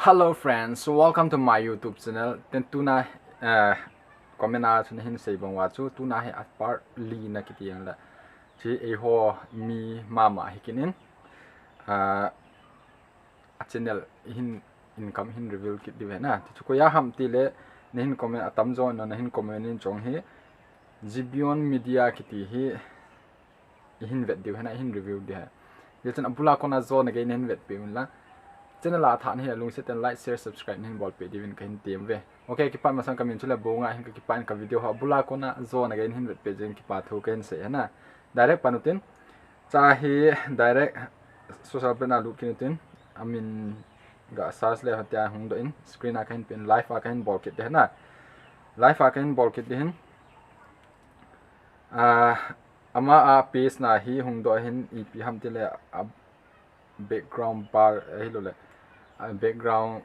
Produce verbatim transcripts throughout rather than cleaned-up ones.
Hello friends, welcome to my YouTube channel. Then tuna, uh, comment a chun hin sei bang uva chu, tuna hi a part li na kiti ang la. Chi eiho mi mama hi kinin, uh, a channel hin income hin reveal kit diu ve na. Ti chu koiya ham ti le, na hin comment a tam jo na, na hin comment in chong hi, Zibion Media kiti hi, i hin vet diu hena, i hin review diu he. Ye chen abula kona jo na gei na hin vet pe un la. Channel a tha na hi lungset ten like, share, subscribe na hin bol pe diu in ka hin tem ve. Okay, kipa masang ka min chu le bo nga hin ka kipa in ka video ho abula kona jo na gei na hin vet pe jeng kipa thu ka hin sei hena. Direct pan utin. Cha hi direct social media lut kin utin. Amin ga search le hotia hung do in screen a ka hin pen live a ka hin bol kit de hena. Live a ka hin bol kit de hin. Ah, Ama a page na hi hung do hin ipi ham ti le a background bar, eh, hi lo le. A background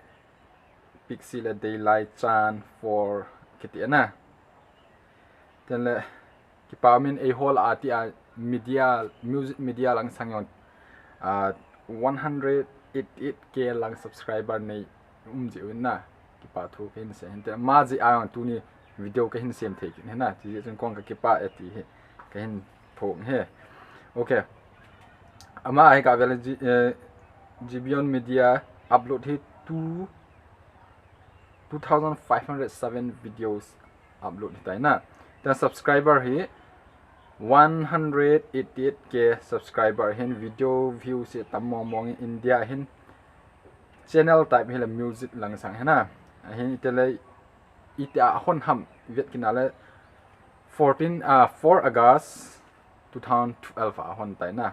pixie le daylight chan for kiti na. Ten le kipa min eiho la a ti a media, music media lang sang yon, ah, one hundred eighty-eight K lang subscriber nei um ji un na. Kipa thu ka hin sei hin te. Ma ji a yon tuni video ka hin sem thei kin hena. Ti ji chun kong ka kipa e ti hi. Ka hin thong he. Okay. Ama hi ka vel ji, eh, Zibion Media upload hi two, two thousand five hundred seven videos upload hi tai na. Then subscriber hi one hundred eighty-eight K subscriber hin video view se tam mong mong India hin channel type hi le music lang sang hena. Ahin itele iti a hon ham vet kina le fourteen, ah, four August two thousand twelve a hon tai na.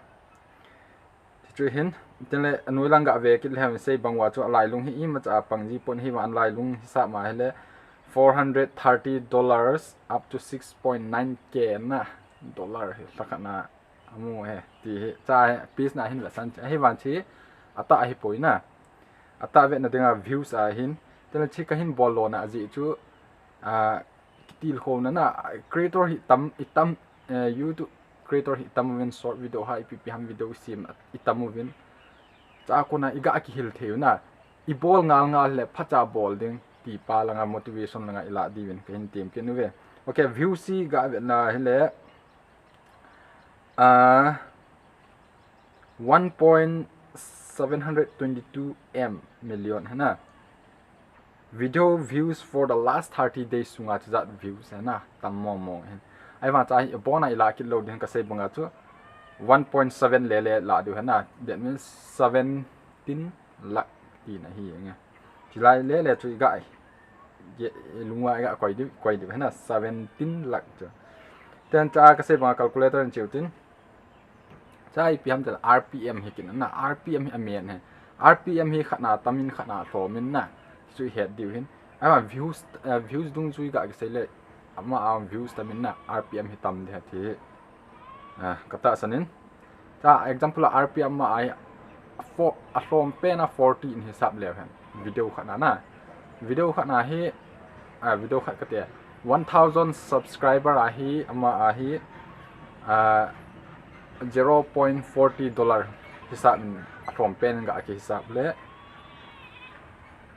Ti chu hin, tin le anoi lang ga ve kit le ham sei bang uva chu a lailung hi imacha pang ji pon hi uva an lailung hisap ma hi le four hundred thirty dollars up to six point nine K na dollar hi lhakhat na amu he ti hi cha hi piece na hin la san hi van chi ata hi poi na ata ve na dinga views a hin tin le chi ka hin bol lo na ji chu a kitilkhouna na, creator hi tam, i tam, eh, YouTube creator hi tam uvin short video ha, ipi ipi ham video sem i tam uvin. Cha kona i ga kihil thei u na, i bol ngal ngal le phacha bol ding, ti pa langa motivation langa i la diuvin ka hin tem kin uve. Okay, views hi ga ve na hi le, ah, one point seven hundred twenty-two M million hena. Video views for the last thirty days sunga chujat views hena. Tam mong mong hen. Ai vang cha hi bona i la kit lo ding ka sei banga chu one point seven le le la diu hena. That means seventeen lakh ti na hi nge. Ti lai le le chu i ga. Ye, lungwa i ga koi diu, koi diu hena seventeen lakh chu. Ten cha ka sei banga calculator in cheu tin. Cha ipi ham tel R P M hi kin na, R P M hi amen he. R P M hi khatna tamin khatna lhomin na. Chu i het diu hin. Ama views, eh, views dungjuiga kisei le. Ama a views tamin na R P M hi tam de ti. Ah, ka tahsan in. Cha example a R P M a ai four, alhom pen a forty in hisap leu hen. Video khatna na. Video khatna hi, ah, video khat kate. One thousand subscriber a hi, ama a hi, ah, zero point forty dollar hisap in alhom pen ga kihisap le.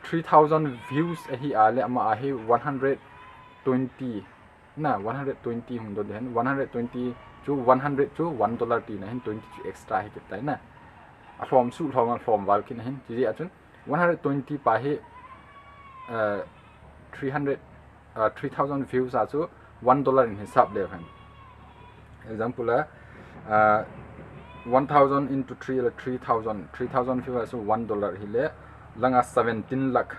Three thousand views a hi a le ama a hi one hundred twenty. Na, one hundred twenty hung do den, one hundred twenty chu one hundred chu one dollar ti na hin twenty chu extra hi kit tai na. Alhom su lhom alhom val kin hin, ti a chun one hundred twenty pa hi, uh, three hundred, uh, three thousand views a chu one dollar in hisap le hen. Example a, uh, one thousand into three la three thousand, three thousand views a chu one dollar hi le, langa seventeen lakh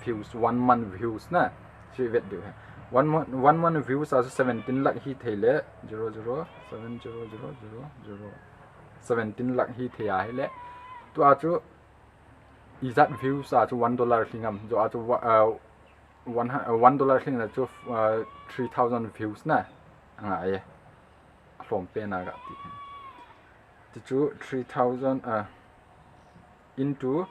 views, one month views na. Chu i vet diu he. One month, one month views a chu seventeen lakh hi thei le, zero zero seven zero zero zero zero. Seventeen lakh hi thei a hi le. Tua chu ijat views a chu one dollar hling am. Jo a chu wa-, uh, one hu-, uh, one dollar hling la chu, uh, three thousand views na. Anga e. Alhom pen a ga ti. Ti chu three thousand, uh, into,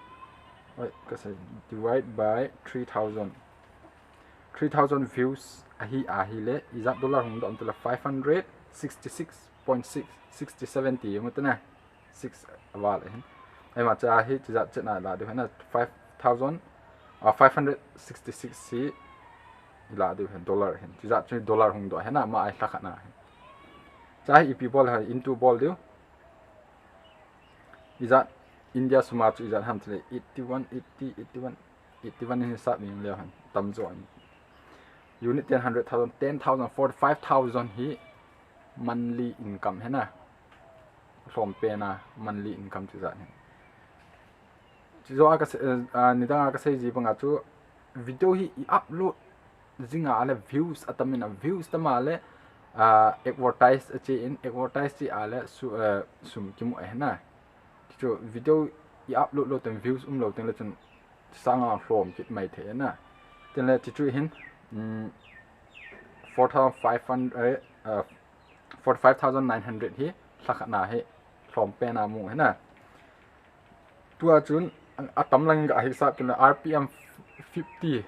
oi, ka sei, divide by three thousand. Three thousand views a hi a hi le, ijat dollar hung do am tela five hundred sixty-six point six, sixty-seven ti mo tena. Six a val hin. Ai ma cha hi chijat chet na la diu hena five thousand, uh, five hundred sixty six hi ila diu hin, dollar hin. Chijat chu dollar hung doh hin ama ai lhakhat na hin. Cha hi ipi bol hin, into bol diu. Ijat India sum a chu ijat ham chule eighty one, eighty, eighty one, eighty one hin hisap ning leu hin, tamjo in. Unit ten, hundred thousand, ten thousand, forty five thousand hi monthly income hina. Lhom pen a monthly income chijat hin. Chijo a kase, uh, nidang a kasei ji banga chu video hi i upload jing a le views atam in a, views tam a le, uh, advertise ache in, advertise che a le su, uh, sum kimu a hina. Chu video i upload lou teng views um lou teng le chun sang a lhom kit mai thei na. Tin le chu hin, um, four thousand five hundred, uh, forty five thousand nine hundred hi lhakhat na hi lhom pen a mu hina. Tua chun atam lang ga hisap kin R P M fifty,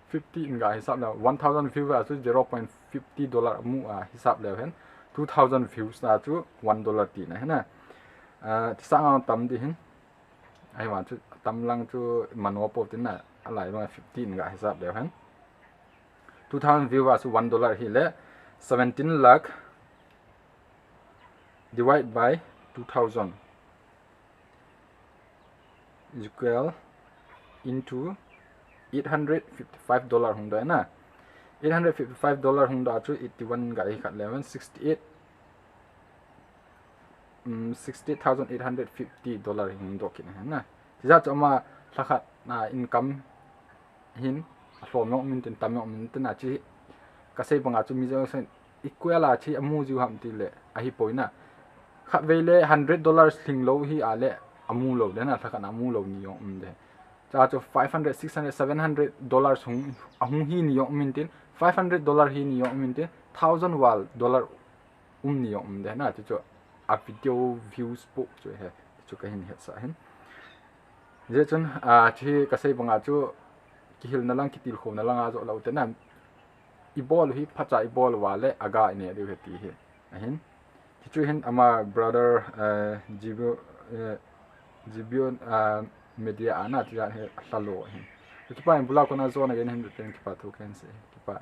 fifty in ga hisap le one thousand view a chu zero point fifty dollar mu a hisap le hin, two thousand views a chu one dollar ti na hina. Uh, ti sang a tam di hin. Ai ma chu tam lang chu mano po tin na, alai bang fifty in ga hisap le hin. Two thousand view a chu one dollar hi le seventeen lakh divide by two thousand is equal into eight hundred fifty five dollar hung doh na. Eight hundred fifty five dollar hung doh chu eighty one ga hi khat le hin, sixty eight, um, sixty eight thousand eight hundred fifty dollar hung doh kit na. Chijat chu ama lhakhat na income hin alhom jong um in tin, tam jong um in tin a, chi kasei banga chu mi jong sen equal a chi amu jiu ham ti le ahi poi na. Khatvei le hundred dollars lhing lou hi a le amu lou de na, lhakhat na amu lou ni jong um de. Cha chu five hundred, six hundred, seven hundred dollars hung, ahung hi ni jong um in tin, five hundred dollar hi ni jong um in tin, thousand val dollar um ni jong um de na, chu chu a video views po chu he, chu kahin hetsah hin. Jeh chun, a, chu hi kasei banga chu kihilna lang, kitilkhouna lang a jo lou te na, i bol u hi phacha i bol uva le aga i ne diu hi ti hi. Ahin. Chu chu hin ama brother, eh, Jibio, eh, Jibio, ah, media a na ti jan hi lhalo hin. Kipa in bula kona jona gen hin ten kipa thu ken se. Kipa.